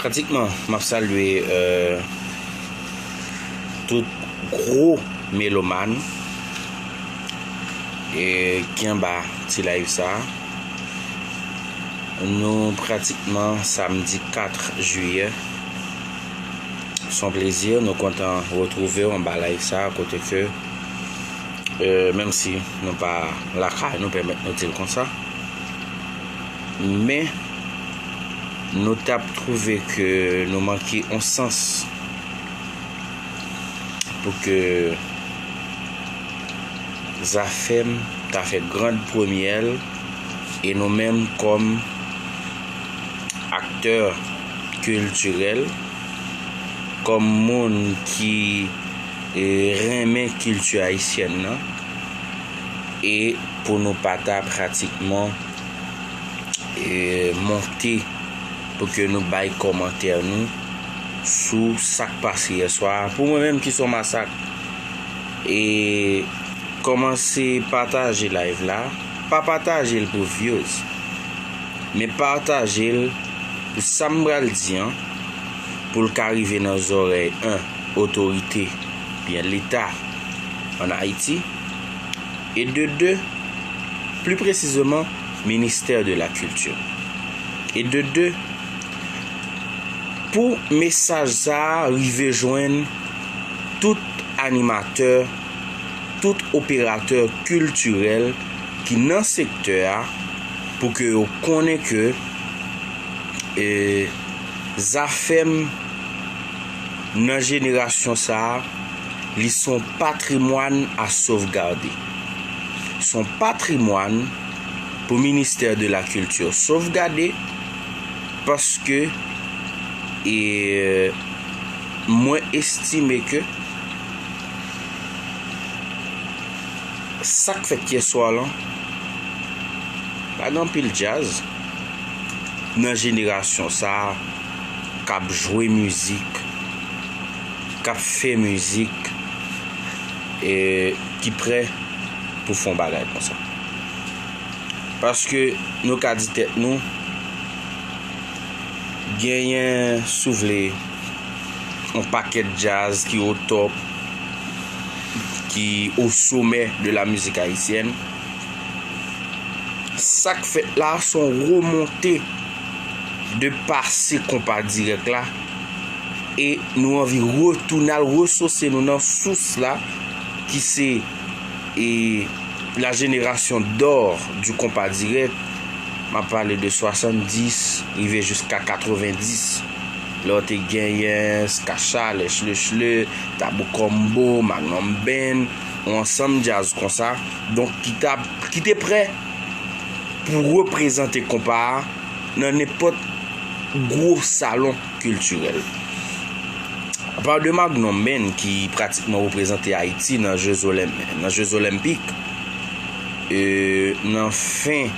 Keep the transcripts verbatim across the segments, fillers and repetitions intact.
Pratikman, m ap salye, euh, tout gwo melomàn, e, ki anba ti live sa. Nou pratikman samdi kat jiyè. Se yon plezi, nou kontan retwouve w anba live sa, kote ke, euh, menm si nou pa lakay nou, pèmèt nou di l konsa. Men, nou t ap twouve ke nou manke yon sans pou ke Zafèm ta fè grand premyè l, e nou menm kòm aktè kiltirèl, kòm moun ki, e, renmen kilti ayisyèn nan, e pou nou pa ta pratikman, e, monte pou ke nou bay kòmantè nou sou sa k pase yè swa a. Pou mwen menm ki se yon masak, e kòmanse pataje live la, pa pataje l pou views, men pataje l pou sa m pral di an, pou l ka rive nan zòrèy, en, otorite, byen Leta ann Ayiti, e de de, pli presizeman, Ministè de la Kilti. E de de, pou mesaj sa a rive jwenn tout animatè, tout operatè kiltirèl ki nan sektè a, pou ke yo konnen ke, e, Zafèm nan jenerasyon sa a, li se yon patrimwàn a sovgade. Se yon patrimwàn pou Ministè de la Kilti sovgade, paske, e, mwen estime ke sa k fèt yè swa lan, pa gen anpil djaz nan jenerasyon sa a k ap jwe mizik, k ap fè mizik, e ki prè pou fè yon bagay konsa. Paske nou ka di tèt nou, genyen, si w vle, yon pakèt djaz ki o top, ki o somè de la mizik ayisyèn. Sa k fèt la, se yon remonte de pase konpa dirèk la, e nou anvi retounen al resose nou nan sous la, ki se, e, la génération d'or du compas direct. M ap pale de swasanndis rive jiska katrevenndis. Lè w te genyen Skacha, Lèch Lechle, Tabou Combo, Magnum Band, yon ansanm djaz konsa. Donk, ki t ap, ki te prè pou reprezante konpa a nan nenpòt gwo salon kiltirèl. Apati de Magnum Band ki pratikman reprezante Ayiti nan Jeux Olymp-, nan Jeux Olympiques, e, nan fen,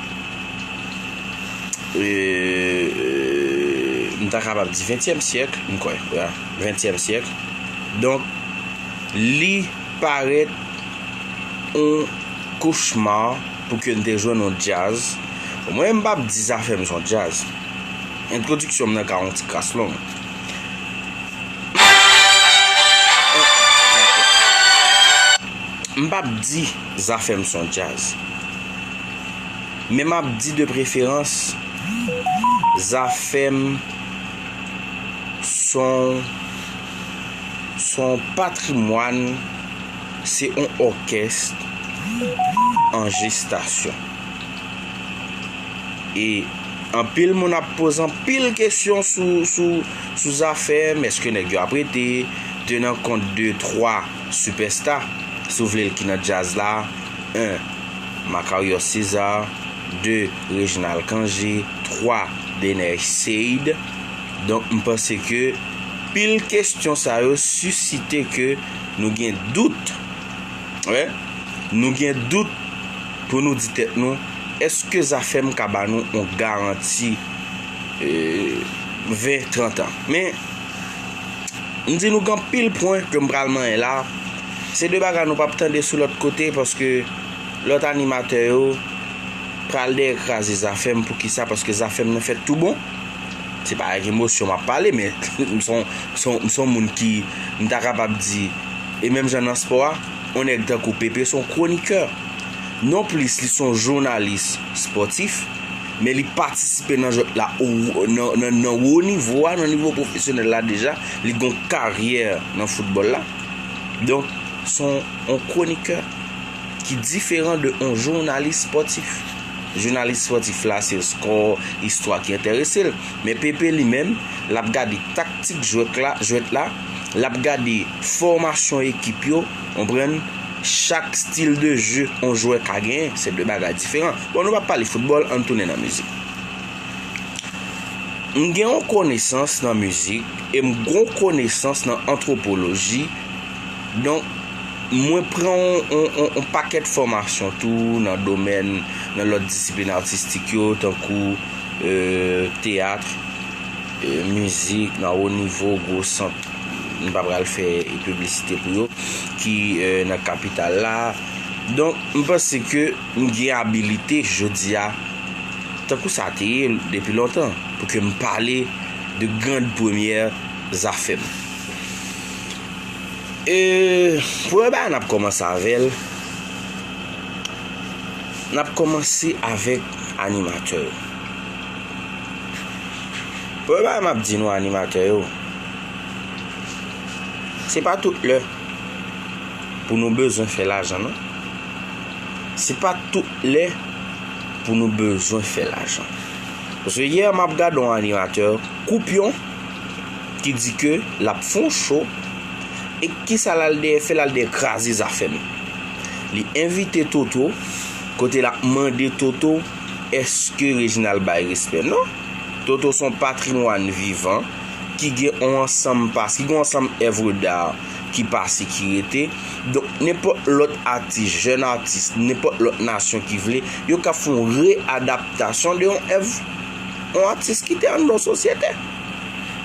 e, m ta kapab di ventyèm syèk, m kwè, ya, ventyèm syèk. Donk, li parèt yon kochma pou ke n te jwenn yon djaz. Mwen, m p ap di Zafèm se yon djaz. Entwodiksyon m nan ka yon ti kras long. M p ap di Zafèm se yon djaz. Men m ap di de preferans, Zafèm se yon, se yon patrimwàn, se yon òkès an jestasyon. E anpil moun ap poze anpil kesyon sou, sou, sou Zafèm, èske nèg yo ap rete, tenan kont de twa sipèsta, si w vle l, ki nan djaz la, en, Makarios César, de, Reginald Cangé, twa, Dener Ceide. Donk, m panse ke pil kesyon sa yo sisite ke nou gen dout, wi, nou gen dout pou nou di tèt nou, èske Zafèm ka ba nou yon garanti, e, ven, trant an? Men, m di nou gen anpil pwen ke m pral manyen la. Se de bagay nou p ap tande sou lòt kote, paske lòt animatè yo pral dèyè kraze Zafèm. Poukisa? Paske Zafèm nan fèt tou bon. Se pa avèk emosyon m ap pale, men m se yon, se yon, m se yon moun ki, m ta kapab di, e menm jan nan spò a, yon nèg tankou Pepe se yon kwonikè. Non plis li se yon jounalis espòtif, men li patisipe nan jwèt la o, nan, nan, nan wo nivo a, nan nivo pwofesyonèl la deja, li gen yon karyè nan foutbòl la. Donk, se yon, yon kwonikè ki diferan de yon jounalis espòtif. Jounalis espòtif la, se skò, istwa ki enterese l. Men Pepe li menm, l ap gade taktik jwèt la, jwèt la, l ap gade fòmasyon ekip yo, konprann, chak stil de je yon jwè ka genyen, se de bagay diferan. Bon, nou p ap pale foutbòl, ann tounen nan mizik. M gen yon konesans nan mizik e m gen yon konesans nan antwopoloji. Donk, mwen pran yon, yon, yon, yon pakèt fòmasyon tou nan domèn, nan lòt disiplin atistik yo, tankou, euh, teyat, euh, mizik, nan wo nivo, gwo sant, m pa pral fè piblisite pou yo, ki, euh, nan kapital la. Donk, m panse ke m gen abilite jodi a, tankou sa te ye depi lontan, pou ke m pale de grann premyè zafè m. E premye bagay n ap kòmanse avè l, n ap kòmanse avèk animatè yo. Premye bagay m ap di nou animatè yo, se pa tout lè pou nou bezwen fè lajan, non. Se pa tout lè pou nou bezwen fè lajan. Paske yè m ap gade yon animatè koupyon ki di ke l ap fè yon show, e kisa l al dèyè fè? L al dèyè kraze zafè m. Li envite Toto, kote l ap mande Toto, èske Reginald bay respè? Non. Toto se yon patrimwàn vivan ki gen yon ansanm pas, ki gen yon ansanm èv d'ar ki pase, ki rete. Donk, nenpòt lòt atis, jèn atis, nenpòt lòt nasyon ki vle, yo ka fè yon readaptasyon de yon èv, yon atis ki te anndan yon sosyete.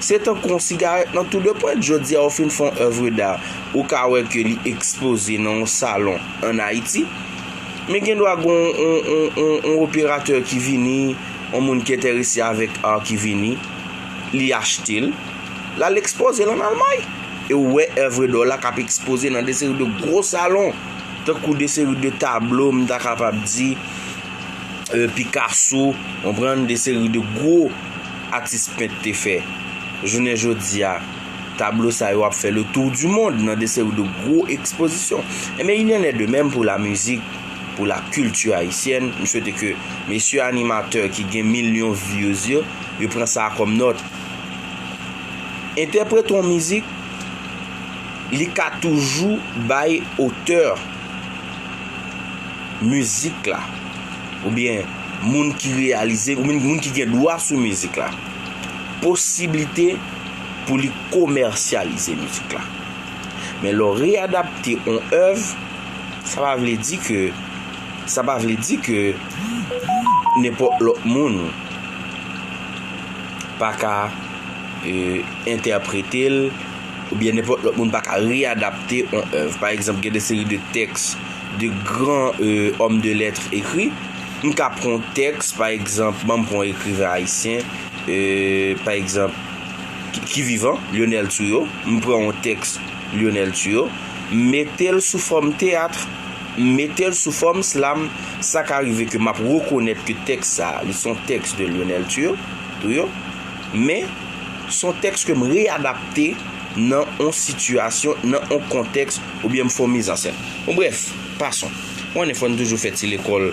Se tankou yon sigarèt nan tou de pwent. Jodi a, ou fin fè yon èv d'ar, ou ka wè ke li ekspoze nan yon salon ann Ayiti. Men gen dwa gen yon, yon, yon, yon, yon operatè ki vini, yon moun ki enterese avèk ar ki vini, li achte l, l al ekspoze l ann Almay. E ou wè èv d'ar la k ap ekspoze nan de seri de gwo salon, tankou de seri de tablo, m ta kapab di, euh, Picasso, konprann, de seri de gwo atis pent te fè. Jounen jodi a, tablo sa yo ap fè le tour du monde nan de seri de gwo ekspozisyon. Ebyen, il en est de même pour la musique, pour la culture haïtienne. M swete ke mesye animatè ki gen milyon views yo, yo pran sa kòm nòt. Entèprete yon mizik, li ka toujou bay otè mizik la, oubyen moun ki reyalize, oubyen moun ki gen dwa sou mizik la, posiblite pou li komèsyalize mizik la. Men lè w readapte yon èv, sa pa vle di ke, sa pa vle di ke nenpòt lòt moun pa ka, e, entèprete l, oubyen nenpòt lòt moun pa ka readapte yon èv. Pa egzanp, gen de seri de tèks de gran, e, òm de lèt ekri. M ka pran yon tèks, pa egzanp, ban m pran yon ekriven ayisyen, e, pa egzanp, ki, ki vivan, Lionel Thuillot. M pran yon tèks Lionel Thuillot, m mete l sou fòm teyat, m mete l sou fòm slam, sa ka rive ke m ap rekonèt ke tèks sa a, li se yon tèks de Lionel Thuillot, Thuillot, men se yon tèks ke m readapte nan yon sitiyasyon, nan yon kontèks, oubyen m fè yon mizansèn. Bon, brèf, pason. Ou konnen fò n toujou fè ti lekòl,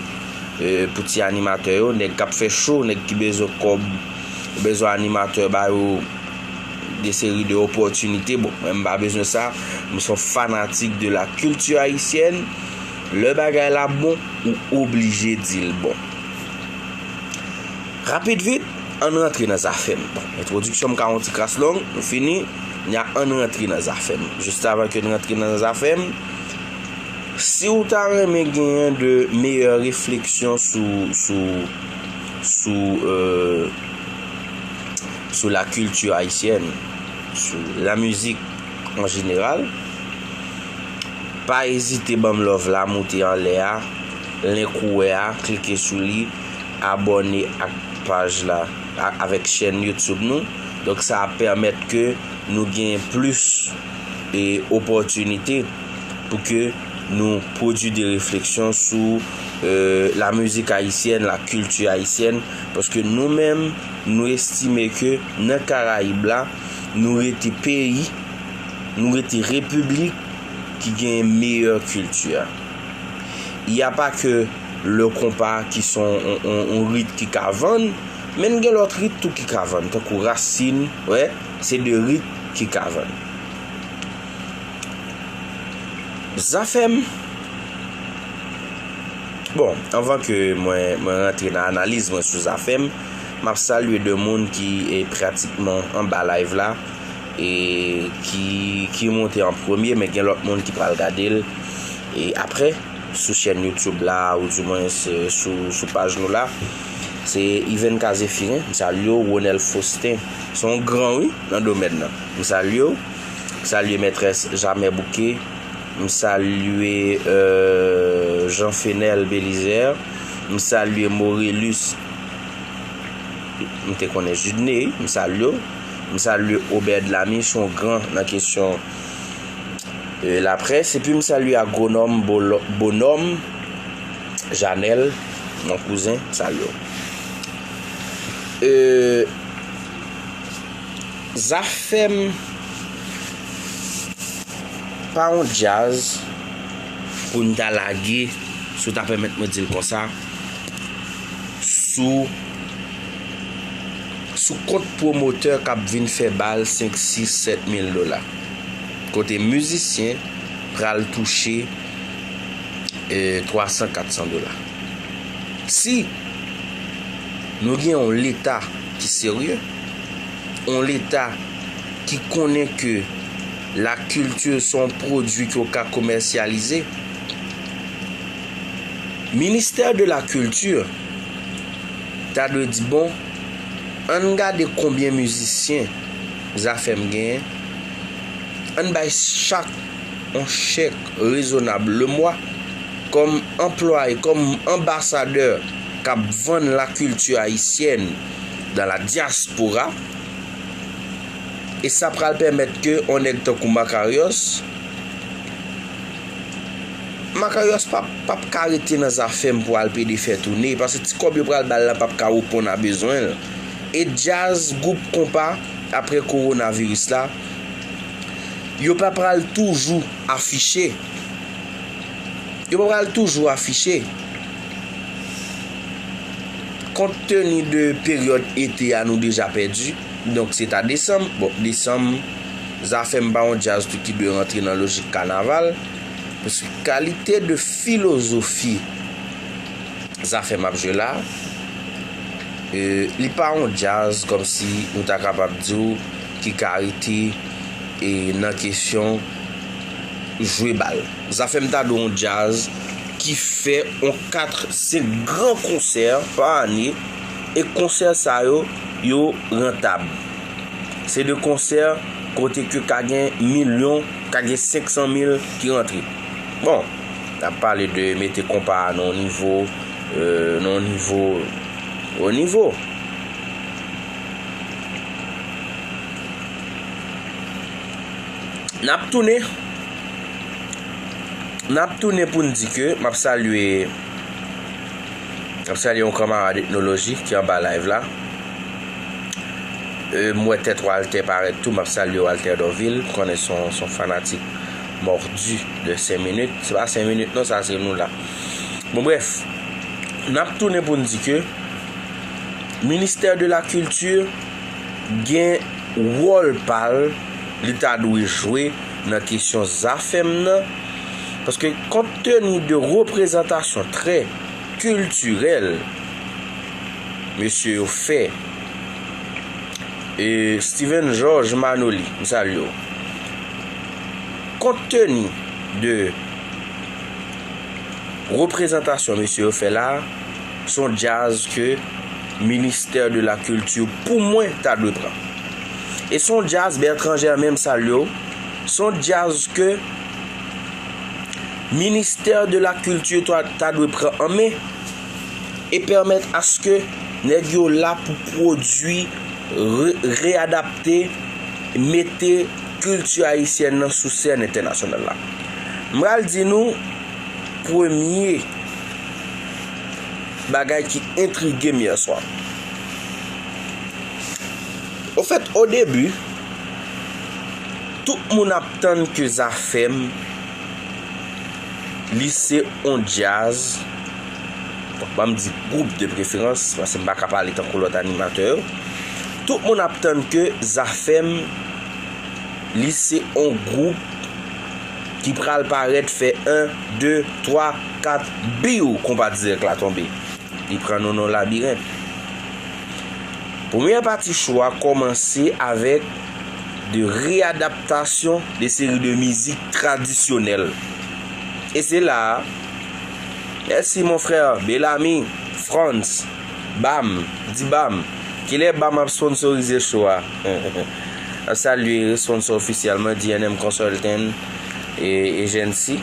e, pou ti animatè yo, nèg k ap fè cho, nèg ki bezwen kòb, bezwen animatè ba yo de seri de opòtinite. Bon, mwen, m pa bezwen sa. M se yon fanatik de la culture haïtienne. Lè bagay la bon, ou oblije di l bon. Rapid vit, ann rantre nan zafè m. Bon, entwodiksyon m ka yon ti kras long, nou fini. Nya ann rantre nan zafè m. Jis avan ke n rantre nan zafè m, si w ta renmen genyen de meyè refleksyon sou, sou, sou, euh, sou la culture haïtienne, sou la mizik an jeneral, pa ezite ban m love la, moute anlè a, link ou wè a, klike sou li, abòne ak paj la, a- avèk chèn YouTube nou. Donk, sa ap pèmèt ke nou gen plis e opòtinite pou ke nou pwodui de refleksyon sou, e, la mizik ayisyèn, la kilti ayisyèn, paske nou menm, nou estime ke nan Karayib la, nou rete peyi, nou rete repiblik ki gen meyè kilti a. Y a pa ke le konpa ki se yon, yon, yon, yon rit ki ka vann, men n gen lòt rit tou ki ka vann, tankou rasin, wè, se de rit ki ka vann. Zafèm. Bon, anvan ke mwen, mwen rantre nan analiz mwen sou Zafèm, m ap salye de moun ki, e, pratikman anba live la, e ki, ki monte an premye, men gen lòt moun ki pral gade l, e apre, sou chèn YouTube la, oudimwen sou, sou paj nou la. Se Yvenka Zéphirin, m salye w, Ronel Faustin. Se yon gran, wi, nan domèn nan. M salye w. M salye mètrès Jamè Bouke. M salye, euh, Jean Fenel Belizaire. M salye Morelus, m te konnen Judney, m salye w. M salye Obed Lamy, se yon gran nan kesyon, euh, laprès. Epi m salye Agwonòm Bolo- Bonòm Janèl, mon kouzen, m salye w. Euh, Zafèm pa yon djaz pou n ta lage, si w ta pèmèt mwen di l konsa, sou, sou kont pwomotè k ap vin fè bal senk, sis, sèt mil dola. Kote mizisyen pral touche, eh, twa san, kat san dola. Si nou gen yon Leta ki serye, yon Leta ki konnen ke lakilti se yon pwodui ke w ka komèsyalize, Ministè de la Kilti ta dwe di, bon, ann gade konbyen mizisyen Zafèm genyen, ann bay chak yon chèk rezonab le mwa kòm anplwaye, kòm anbasadè k ap vann lakilti ayisyèn dans la diaspora. E sa pral pèmèt ke yon nèg tankou Makarios, Makarios p ap, p ap ka rete nan Zafèm pou al pede fè toune, paske ti kòb yo pral ba l la p ap ka reponn a bezwen l. E djaz, gwoup konpa, apre kowonaviris la, yo pa pral toujou afiche. Yo pa pral toujou afiche. Kont teni de peryòd ete a nou deja pèdi, donk se ta desanm. Bon, desanm, Zafèm pa yon djaz tou ki dwe rantre nan lojik kanaval, paske kalite de filozofi Zafèm ap jwe la, e, li pa yon djaz kòmsi nou ta kapab di w ki ka rete, e, nan kesyon jwe bal. Zafèm ta dwe yon djaz ki fè yon kat, senk gran konsè pa ane, e konsè sa yo, yo rantab. Se de konsè kote ke ka gen milyon, ka gen senk san mil ki rantre. Bon, n ap pale de mete konpa a nan yon nivo, euh, nan yon nivo, wo nivo. N ap tounen, n ap tounen pou n di ke m ap salye, m ap salye yon kanmarad Etnoloji ki anba live la. E, m wè tèt Walter parèt tou, m ap salye Walter Dorvil, m konnen se yon, se yon fanatik mòdi de senk minit. Se pa senk minit non, sa se nou la. Bon, brèf, n ap tounen pou n di ke Ministè de la Kilti gen wòl pa l, li ta dwe jwe nan kesyon Zafèm nan, paske kont teni de reprezantasyon trè kiltirèl mesye yo fè, e Steven Georges Manoli, m salye w. Kont teni de reprezantasyon mesye yo fè la, se yon djaz ke Ministè de la Kilti, pou mwen, ta dwe pran. E se yon djaz, Bertrand Germain, m salye w. Se yon djaz ke Ministè de la Kilti ta, ta dwe pran an men e pèmèt aske Nèg yo la pou pwodui, re-, reyadapte, mete kilti ayisyèn nan sou sèn entènasyonal la. M pral di nou premye bagay ki entrige m yè swa. Ofèt, o debi, tout moun ap tann ke Zafèm, li se on djaz. Bon, ban m di gwoup de preferans, paske m pa ka pale tankou lòt animatè yo. Tout moun ap tann ke Zafèm, li se on gwoup ki pral parèt fè en, de, twa, kat, biw, konpa dirèk la tonbe. Li pran nou nan labirent. Premyè pati cho a kòmanse avèk de reyadaptasyon de seri de mizik tradisyonèl. E se la a, mèsi mon frè Belami, Frantz, Bam, di Bam, kilè Bam ap sponsorize cho a? Ap salye sponsor ofisyèl mwen, D N M Consultant e Agency,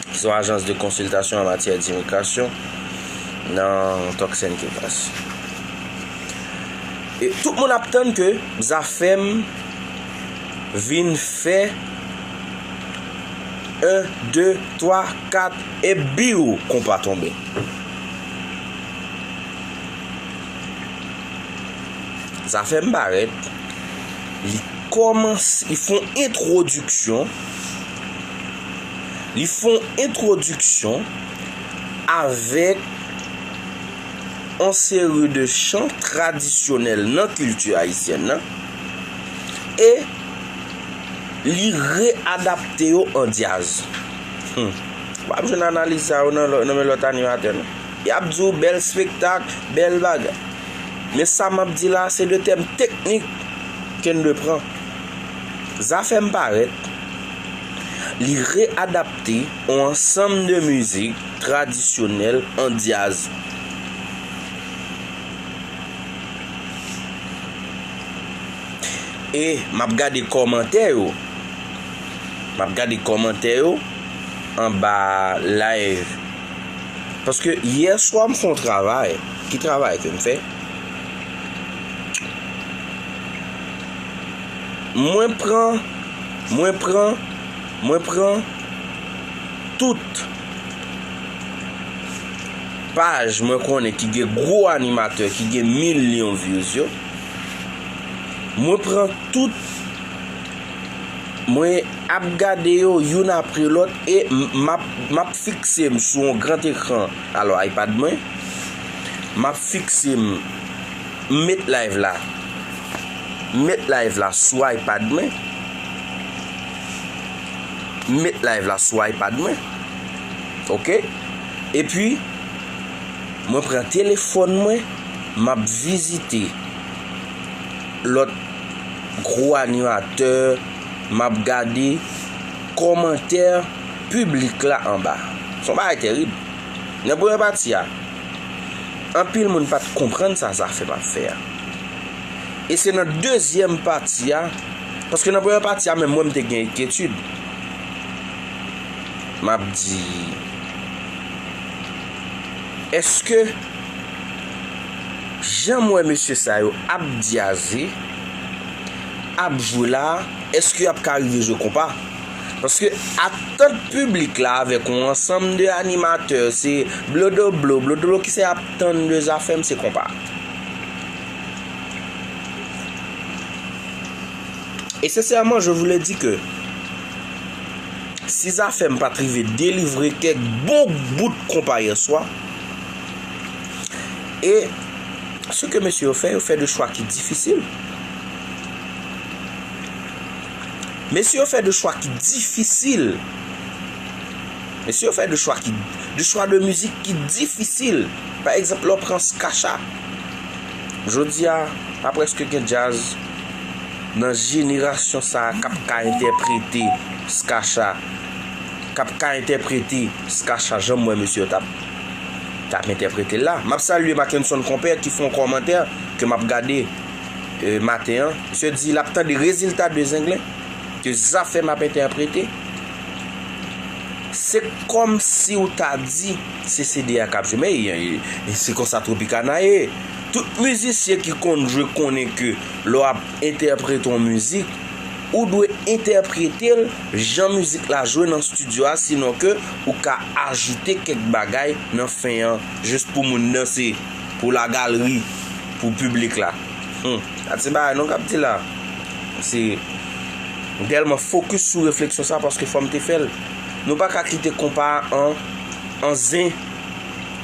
ki se yon ajans de konsiltasyon an matyè dimigrasyon nan Tucson, Texas. E tout moun ap tann ke Zafèm vin fè en, de, twa, kat, e biw, konpa tonbe. Zafèm parèt, li kòmanse, li fè yon entwodiksyon, li fè yon entwodiksyon avèk yon seri de chan tradisyonèl nan kilti ayisyèn nan, e li reyadapte yo an djaz. Hmm. W ap jwenn analiz sa yo nan lò-, nan men lòt animatè, non. Y ap di w bèl spektak, bèl bagay. Men sa m ap di la, se de tèm teknik ke n dwe pran. Zafèm parèt, li reyadapte yon ansanm de mizik tradisyonèl an djaz. E m ap gade kòmantè yo. M ap gade kòmantè yo anba live. Paske yè swa m fè yon travay. Ki travay ke m fè? Mwen pran, mwen pran, mwen pran tout paj mwen konnen ki gen gwo animatè, ki gen milyon views yo. Mwen pran tout, mwen ap gade yo youn apre lòt e m, m ap, m ap fikse m sou yon gran ekran, alò iPad mwen. M ap fikse m, m met live la. M met live la sou iPad mwen. M met live la sou iPad mwen. Oke? Epi, mwen pran telefòn mwen, m ap vizite lòt gwo animatè, m ap gade kòmantè piblik la anba. Se yon bagay terib. Nan premyè pati a, anpil moun pa t konprann sa Zafèm ap fè a. E se nan dezyèm pati a, paske nan premyè pati a, menm mwen, m te gen enkyetid. M ap di, èske jan m wè mesye sa yo ap dyaze, ap jwe la, èske y ap ka rive jwe konpa? Paske atant piblik la avèk yon ansanm de animatè, se blodoblo, blodoblo, ki se ap tann de Zafèm, se konpa. E sensèman, je vous le dis que si Zafèm pa t rive delivre kèk bon bout konpa yè swa, e ce que mesye yo fè, yo fè de chwa ki difisil. Mesye yo fè de chwa ki difisil. Mesye yo fè de chwa ki, de chwa de mizik ki difisil. Pa egzanp, lè w pran Skacha. Jodi a, pa prèske gen djaz nan jenerasyon sa a k ap ka entèprete Skacha, k ap ka entèprete Skacha jan m wè mesye yo t ap, t ap entèprete l la. M ap salye Mackenson Konpè ki fè yon kòmantè ke m ap gade, e, maten an. Misye di l ap tande rezilta de Zenglen ke Zafèm ap entèprete. Se kòmsi w ta di se C D a k ap jwe. Men, e, e, se konsa Tropicana ye. Tout mizisyen ki konn jwe konnen ke lè w ap entèprete yon mizik, ou dwe entèprete l jan mizik la jwe nan estidyo a, sinon ke ou ka ajoute kèk bagay nan fen an, jis pou moun danse, pou lagalri, pou piblik la. Hmm. Gad se bagay non k ap di la. Se, m tèlman fokis sou refleksyon sa paske fò m te fè l. Nou pa ka kite konpa a an, an zen.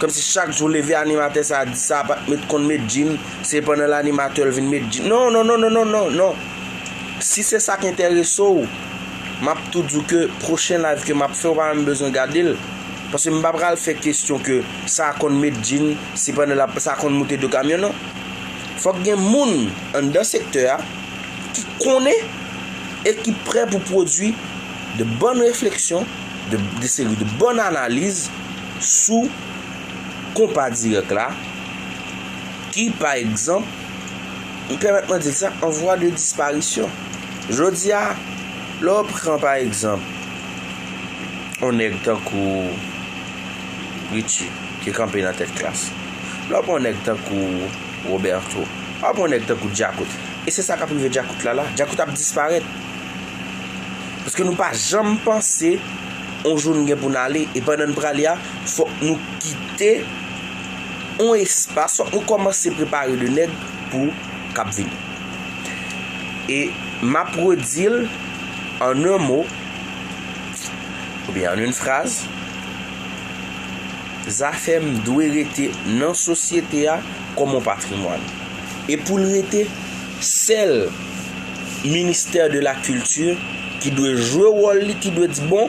Kòmsi chak jou leve animatè sa a di sa, pa t met konn met djin, se pandan l animatè l vin met djin. Non, non, non, non, non, non, non. Si se sa k enterese w, m ap tou di w ke pwochen live ke m ap fè, ou pa menm bezwen gade l. Paske m pa pral fè kesyon ke sa a konn met djin, se pandan l ap, sa a konn moute de kamyon, non. Fòk gen moun anndan sektè a ki konnen e ki prè pou pwodui de bòn refleksyon, de, de seri de bòn analiz sou konpa dirèk la, ki, pa egzanp, m pèmèt mwen di l sa, an vwa de disparisyon. Jodi a, lè w pran, pa egzanp, yon nèg tankou Richie, ki kanpe nan tèt klas, lè w pran yon nèg tankou Roberto, lè w pran yon nèg tankou Djakout, e se sa k ap rive Djakout la la. Djakout ap disparèt. Paske nou pa janm panse yon jou n gen pou n ale, e pandan n prale a, fòk nou kite yon espas, fòk nou kòmanse prepare de nèg pou k ap vini. E m ap redi l an yon mo, oubyen an yon fraz, Zafèm dwe rete nan sosyete a kòm yon patrimwàn. E pou l rete, sèl ministè de la kilti ki dwe jwe wòl li, ki dwe di, bon,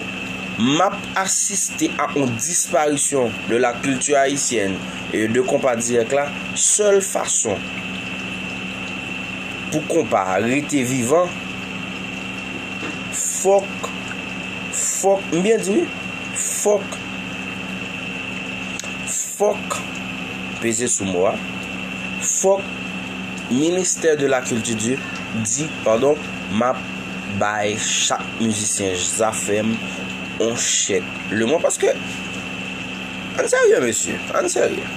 m ap asiste a yon disparisyon de la kilti ayisyèn e de konpa dirèk la, sèl fason pou konpa a rete vivan, fòk, fòk, m byen di wi, fòk, fòk, peze sou mo a, fòk ministè de la kilti di, di, padon, m ap bay chak mizisyen Zafèm yon chèk lemwa, paske, ann serye, mesye, ann serye.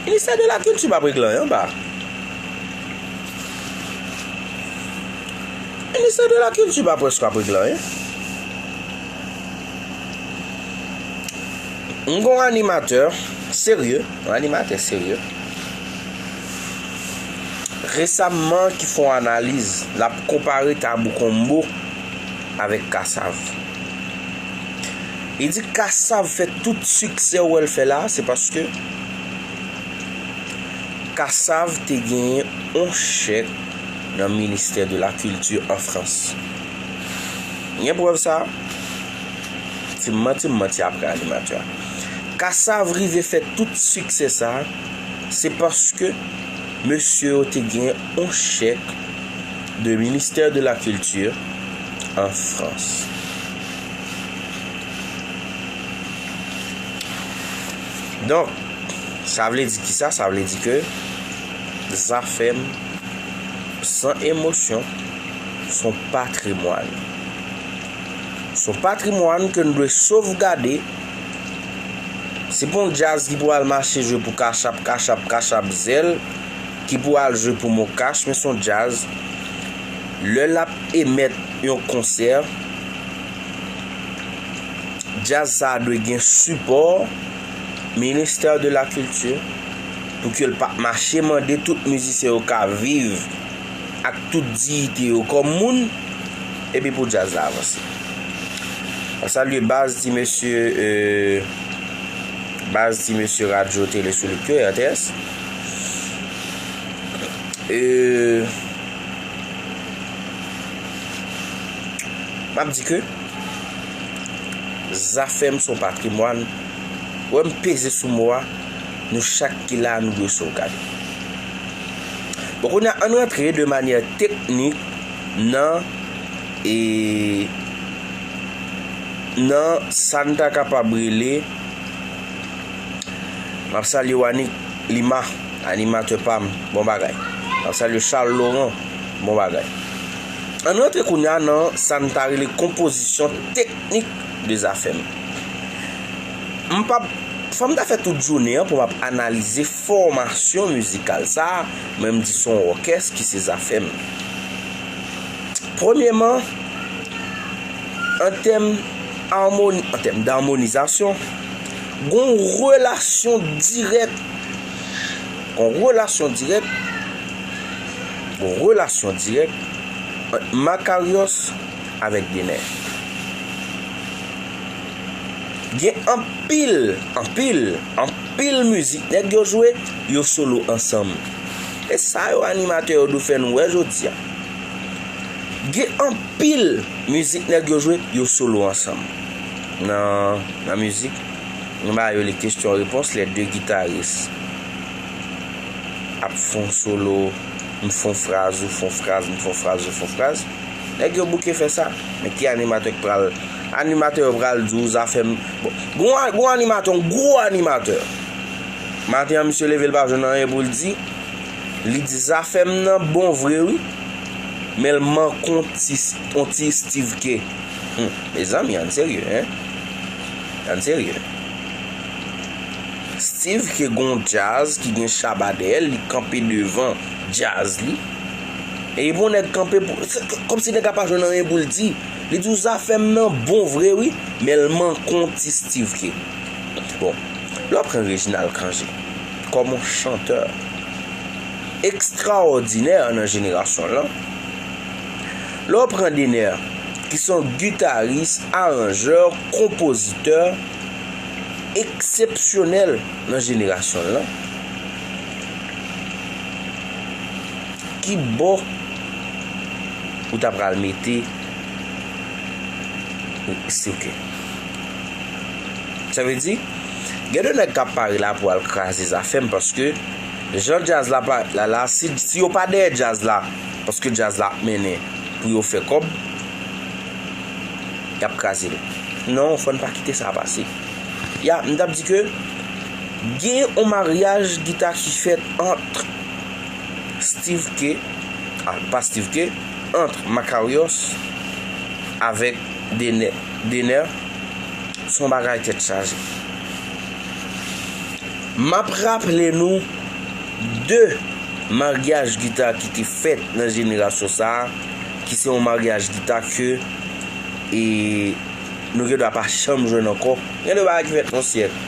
Ministè de la kilti p ap regle anyen anba. Ministè de la kilti pa prèske ap regle anyen. M gen yon animatè serye, yon animatè serye, resamman ki fè yon analiz, l ap konpare Tabou Combo avèk Kassav. Li di Kassav fè tout siksè ou wè l fè la, se paske Kassav te genyen yon chèk nan ministè de la kilti an Frans. Gen prèv sa? Si m manti, m manti apre animatè a. Kassav rive fè tout siksè sa, se paske mesye yo te gen yon chèk de ministè de la kilti an Frans. Donk, sa vle di kisa? Sa vle di ke Zafèm san emosyon, s on patrimwàn. S on patrimwàn ke n dwe sovgade. Se pa yon djaz ki pou al mache jwe pou kachap, kachap, kachap zèl, ki pou al jwe pou mo kach, men s on djaz. Lè l ap emèt yon konsè, djaz sa a dwe gen sipò ministè de la kilti pou ke l pa mache mande tout mizisyen yo ka viv ak tout diyite yo kòm moun, epi pou djaz la avanse. Mwen salye baz ti mesye, euh, baz ti mesye radyo tele sou lit yo, R T S. Euh, m ap di ke Zafèm s on patrimwàn. Wè m peze sou mo a, nou chak ki la, nou dwe sovgade. Bon, kounye a, ann rantre de manyè teknik nan, e, nan sa n ta kapab rele, m ap salye Wanik Lima, animatè pa m, bon bagay. M ap salye Charles Laurent, bon bagay. Ann rantre kounye a nan sa n ta rele konpozisyon teknik de Zafèm. M p ap, fò m ta fè tout jounen an pou m ap analize fòmasyon mizikal sa a, men m di se yon òkès ki se Zafèm. Premyèman, an tèm amoni, an tèm damonizasyon, gon relasyon dirèk, gon relasyon dirèk, gon relasyon dirèk ant Makarios avèk Dener. Gen anpil, anpil, anpil mizik nèg yo jwe, yo solo ansanm. E sa yo animatè yo dwe fè nou wè jodi a. Gen anpil mizik nèg yo jwe, yo solo ansanm. Nan, nan mizik, nou ba yo le kesyon repons, lè de gitaris ap fè yon solo, m fè yon fraz, ou fè yon fraz, m fè yon fraz, ou fè yon fraz. Nèg yo bouke fè sa. Men ki animatè k pral, animatè yo pral di w Zafèm. Bon, gon, gon animatè, yon gwo animatè. Maten an, misye leve, l pa jwenn anyen pou l di. Li di Zafèm nan bon vre wi, men l manke yon ti, yon ti Steve K. Hmm, mezanmi, ann serye, en? Ann serye. Steve K gon djaz ki gen Shabba dèyè l, li kanpe devan djaz li. E bon nèg kanpe pou, se, kòmsi nèg la pa jwenn anyen pou l di. Li di w Zafèm nan bon vre wi, men l manke yon ti Steve K. Bon, lè w pran Reginald Cangé kòm yon chantè ekstraòdinè nan jenerasyon l lan, lè w pran Dener, ki se yon gitaris, aranjè, konpozitè eksepsyonèl nan jenerasyon l lan, ki bò ou ta pral mete Steve K? Sa vle di, gen de nèg k ap pare la pou al kraze Zafèm, paske jan djaz la pa la, la, si, si yo pa dèyè djaz la, paske djaz la ap mennen pou yo fè kòb, y ap kraze l. Non, fò n pa kite sa pase. Ya, m t ap di ke gen yon maryaj gita ki fèt ant Steve K, ah, pa Steve K, ant Makarios avèk Dener, Dener, se yon bagay tèt chaje. M ap raple nou de maryaj gita ki te fèt nan jenerasyon sa a, ki se yon maryaj gita ke, e, nou gendwa pa janm jwenn ankò. Gen de bagay ki fèt nan syèk.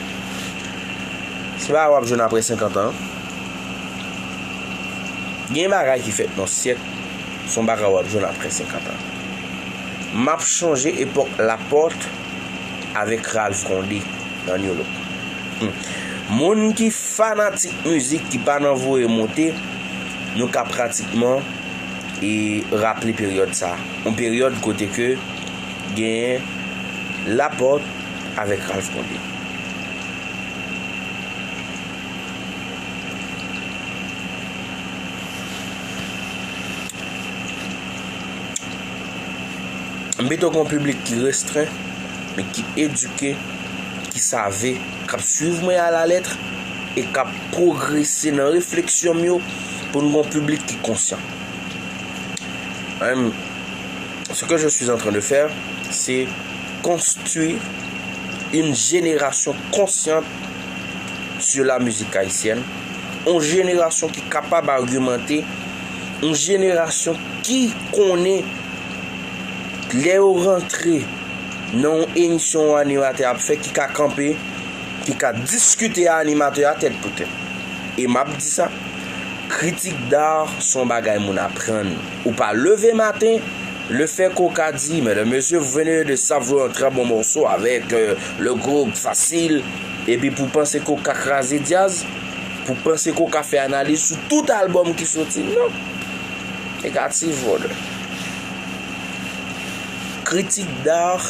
Se bagay w ap jwenn apre senkant an. Gen bagay ki fèt nan syèk, se yon bagay w ap jwenn apre senkant an. M ap chonje epòk Laporte avèk Ralph Condé nan New Look. Hmm. Moun ki fanatik mizik, ki pa nan voye monte, nou ka pratikman e raple peryòd sa. Yon peryòd kote ke genyen Laporte avèk Ralph Condé. M pito gen yon piblik ki restren, men ki edike, ki save, k ap swiv mwen alalèt e k ap pwogrese nan refleksyon m yo pou n gen yon piblik ki konsyan. Mwen menm, ce que je suis en train de faire, c'est construire une génération consciente sur la musique haïtienne, yon jenerasyon ki kapab agimante, yon jenerasyon ki konnen lè yo rantre nan yon emisyon yon animatè ap fè, ki ka kanpe, ki ka diskite a animatè a tèt pou tèt. E m ap di sa, kritik d'art se yon bagay moun aprann. Ou pa leve maten, le fè ke w ka di, mesdames, messieurs, vous venez de savourer un très bon morceau avec, euh, le groupe Facile, epi pou panse ke w ka kraze djaz, pou panse ke w ka fè analiz sou tout albòm ki soti, non. Negatif, brother. Kritik d'art,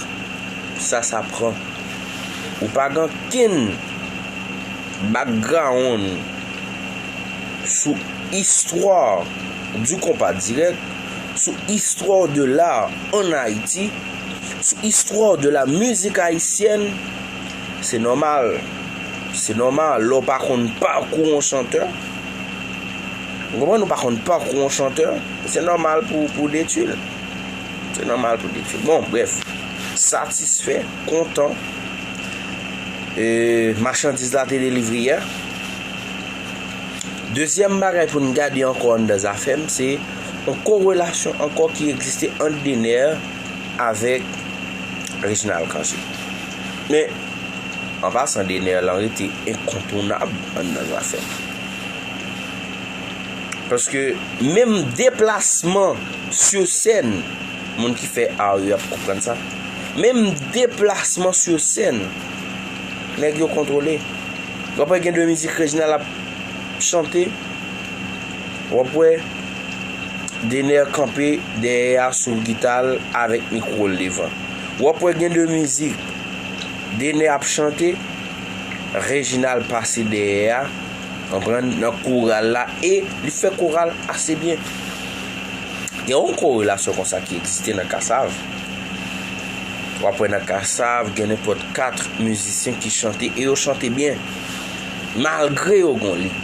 sa s'apprend. Ou pa gen kenn background sou istwa du compas direct, sou istwa de l'art en Haïti, sou istwa de la musique haïtienne, se nòmal. Se nòmal, lè w pa konn pakou yon chantè. Ou konprann, ou pa konn pakou yon chantè, se nòmal pou, pou detwi l. nan malpwòpte. Bon, brèf, satisfè, kontan. E, machandiz la te delivre yè. Dezyèm bagay pou n gade ankò anndan Zafèm, se yon korelasyon ankò ki egziste ant Dener avèk Reginald Cangé. Men, an pasan, Dener lan rete enkontounab anndan Zafèm. Paske menm deplasman sou sèn, moun ki fè ar yo ap konprann sa, menm deplasman sou sèn, nèg yo kontwole. W ap wè gen de mizik Reginald ap chante, w ap wè Dener kanpe dèyè a sou gita l avèk mikwo l devan. W ap wè gen de mizik Dener ap chante, Reginald pase dèyè a, konprann, nan koral la, e li fè koral ase byen. Gen yon korelasyon konsa ki egziste nan Kassav. W ap wè nan Kassav, gen nenpòt kat mizisyen ki chante, e yo chante byen, malgre yo gon lit.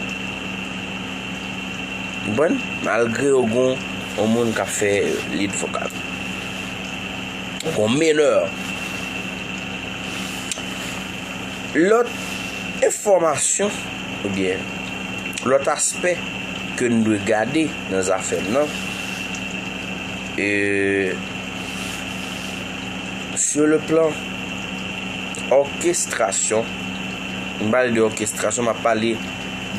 Konprann? Malgre yo gon yon moun k ap fè lead vokal. Gon menè. Lòt enfòmasyon, oubyen lòt aspè ke n dwe gade nan Zafèm nan, e, sur le plan òkestrasyon, m pale de òkestrasyon, m ap pale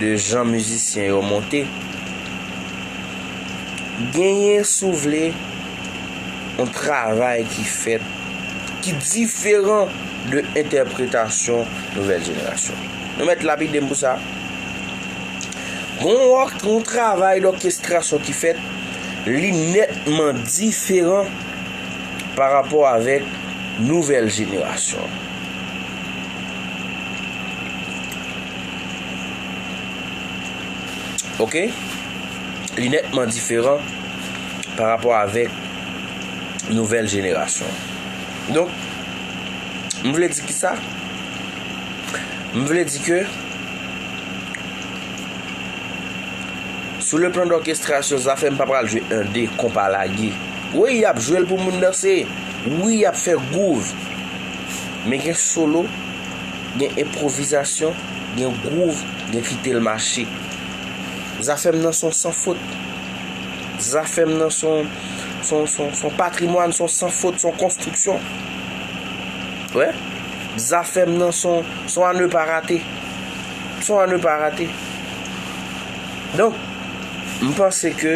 de jan mizisyen yo monte. Genyen, si w vle, yon travay ki fèt ki diferan de entèpretasyon nouvèl jenerasyon. Nou mèt lapide m pou sa. Gon wòk, yon travay dòkestrasyon ki fèt, li nètman diferan pa rapò avèk nouvèl jenerasyon. Oke? Li nètman diferan pa rapò avèk nouvèl jenerasyon. Donk, m vle di ki sa? M vle di ke, sou le plan dòkestrasyon, Zafèm pa pral jwe en de konpa lage. Wi, y ap jwe l pou moun danse. Wi, y ap fè gwouv. Men gen solo, gen enpwovizasyon, gen gwouv, gen kite l mache. Zafèm nan se yon san fot. Zafèm nan se yon, se yon, se yon, se yon patrimwàn, se yon san fot, se yon konstriksyon. Wè. Zafèm nan se yon, se yon à ne pas rater. Se yon à ne pas rater. Donk, m panse ke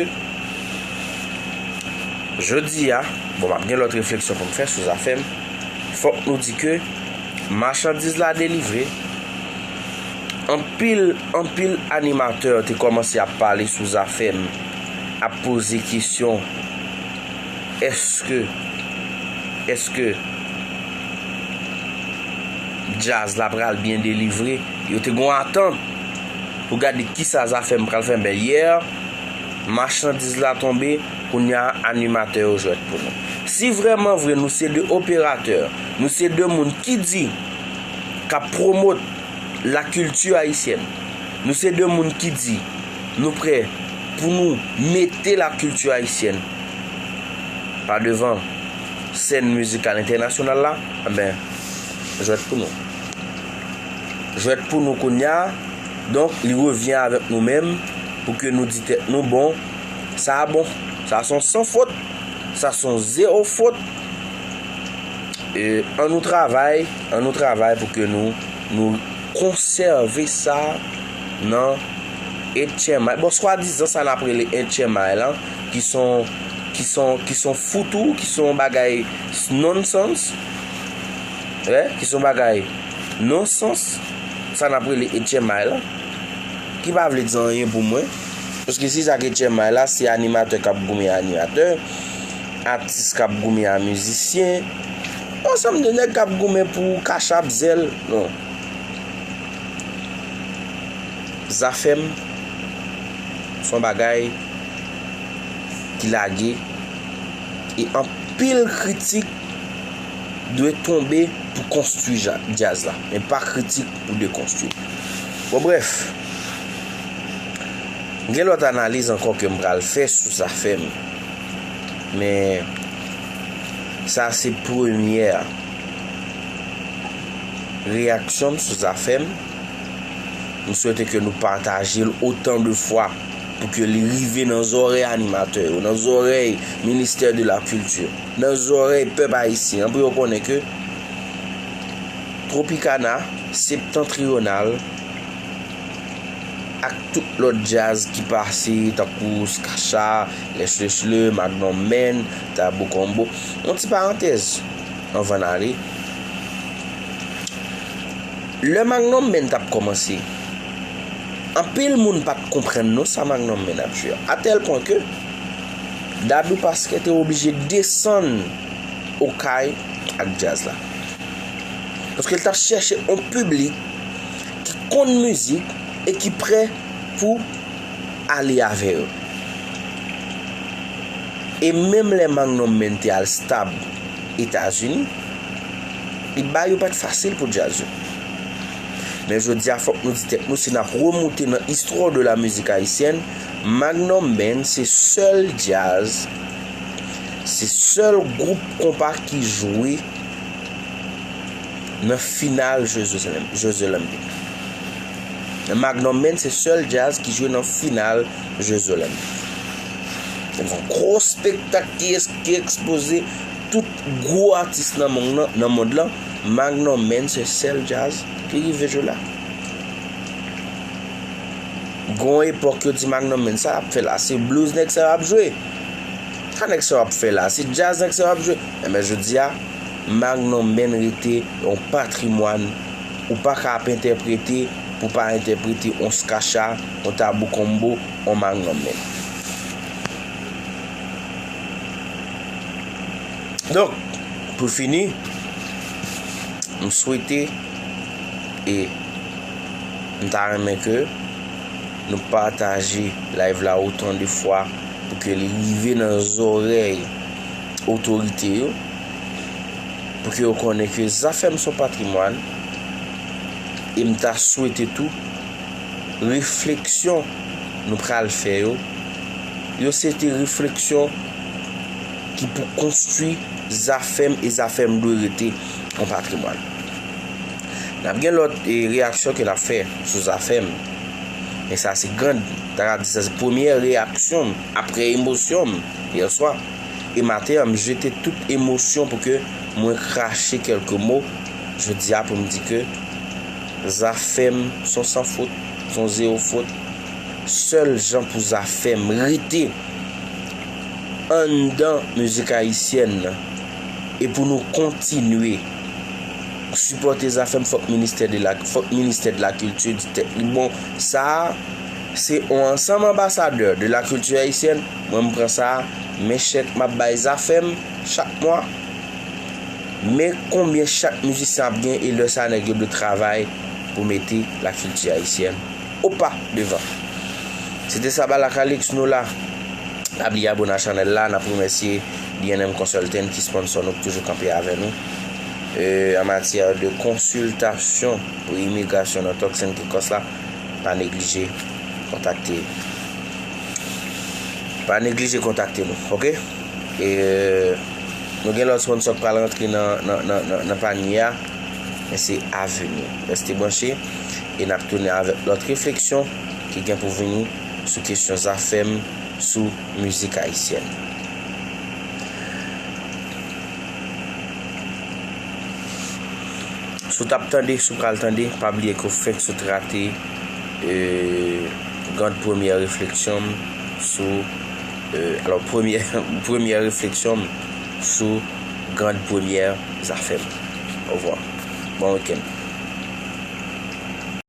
jodi a, bon, m ap gen lòt refleksyon pou m fè sou Zafèm. Fòk nou di ke machandiz la delivre. Anpil, anpil animatè te kòmanse ap pale sou Zafèm, ap poze kesyon, èske, èske djaz la pral byen delivre? Yo te gon atant pou gade kisa Zafèm pral fè. Men yè, machandiz la tonbe, kounye a animatè yo jwèt pou nou. Si vrèman vre nou se de operatè, nou se de moun ki di k ap pwomot la kilti ayisyèn, nou se de moun ki di nou prè pou nou mete la kilti ayisyèn pa devan sèn mizikal entènasyonal la, enben, jwèt pou nou. Jwèt pou nou kounye a. Donk, li revyen avèk nou menm pou ke nou di tèt nou, bon, sa a bon, sa a se yon san fot, sa a se yon zewo fot. E, ann nou travay, ann nou travay pou ke nou, nou konsève sa nan H M I. Bon, swadizan sa n ap rele H M I lan, ki se yon, ki se yon, ki se yon foutou, ki se yon bagay nonsens, wè, ki se yon bagay nonsens, sa n ap rele H M I lan, ki pa vle di anyen pou mwen. Paske si sa k H M I la, se animatè k ap goumen animatè, atis k ap goumen a mizisyen, ansanm de nèg k ap goumen pou kachap, zèl, non. Zafèm se yon bagay ki lage, e anpil kritik dwe tonbe pou konstwi ja-, djaz la, men pa kritik pou dekonstwi. Bon, brèf, gen lòt analiz ankò ke m pral fè sou Zafèm, men Sa se premyè reyaksyon m sou Zafèm. M swete ke nou pataje l otan de fwa pou ke li rive nan zòrèy animatè yo, nan zòrèy ministè de la kilti, nan zòrèy pèp ayisyen an, pou yo konnen ke Tropicana, Septentrional, ak tout lòt djaz ki pase, tankou Skacha, Lèch Lèch Le, Magnum Men, Tabou Combo. Yon ti parantèz anvan n ale. Lè Magnum Men t ap kòmanse, anpil moun pa t konprann non sa Magnum Men ap jwe a. Atèl pwen ke Dadou Pasquet te oblije desann Okay ak djaz la. Paske l t ap chèche yon piblik ki konn mizik e ki prè pou ale avè yo. E menm lè Magnum Men te al stab Etazini, li bay yo pa t fasil pou djaz yo. Men jodi a, fòk nou di tèt nou, si n ap remonte nan histoire de la musique haïtienne, Magnum Men se sèl djaz, se sèl gwoup konpa ki jwe nan final Jeux Olymp-, Jeux Olympiques. Magnum Men se sèl djaz ki jwe nan final Jeux Olympiques. Se yon gwo spektak ki es-, ki ekspoze tout gwo atis nan mond lan, nan mond lan. Magnum Men se sèl djaz ki rive jwe la. Gon epòk yo di Magnum Men sa ap fè la, se blues nèg sa yo ap jwe. Sa nèg sa yo ap fè la, se djaz nèg sa yo ap jwe. Enben jodi a, Magnum Men rete yon patrimwàn. Ou pa ka ap entèprete pou pa entèprete yon Skacha, yon Tabou Combo, yon Magnum Men. Donk, pou fini, m swete e m ta renmen ke nou pataje live la otan de fwa pou ke li rive nan zòrèy otorite yo, pou ke yo konnen ke Zafèm se yon patrimwàn, e m ta swete tou refleksyon nou pral fè yo, yo se te refleksyon ki pou konstwi Zafèm, e Zafèm dwe rete yon patrimwàn. N ap gen lòt, e, reyaksyon ke n ap fè sou Zafèm, men sa se grand, ta ka di sa se premyè reyaksyon m apre emosyon m yè swa. E maten an, m jete tout emosyon pou ke mwen krache kèlke mo jodi a pou m di ke Zafèm se yon san fot, se yon zewo fot. Sèl jan pou Zafèm rete anndan mizik ayisyèn nan e pou nou kontinye sipòte Zafèm, fòk ministè de la, fòk ministè de la kilti di tèt li bon. Sa a, se yon ansanm anbasadè de la kilti ayisyèn. Mwen, m pran sa a, men chèk m ap bay Zafèm chak mwa, men konbyen chak mizisyen ap gen, e lè sa a nèg yo dwe travay pou mete la kilti ayisyèn o pa devan. Se te Sabalak Alex nou la. Pa bliye abone a chanèl la, n ap remèsye B and M Consultant ki sponsò nou, ki toujou kanpe avè nou, e, an matyè de konsiltasyon pou imigrasyon nan Turks and Caicos la. Pa neglije kontakte, pa neglije kontakte nou, oke? E, nou gen lòt sponsò k pral rantre nan, nan, nan, nan, nan panye a, men se avni. Reste branche e n ap tounen avèk lòt refleksyon ki gen pou vini sou kesyon Zafèm, sou mizik ayisyèn. Si w t ap tande, si w pral tande, pa bliye ke w fenk sot rate, e, grand premyè refleksyon m sou, e, alò, premyè, premyè refleksyon m sou grand premyè Zafèm. Ovwa. Bon wikenn.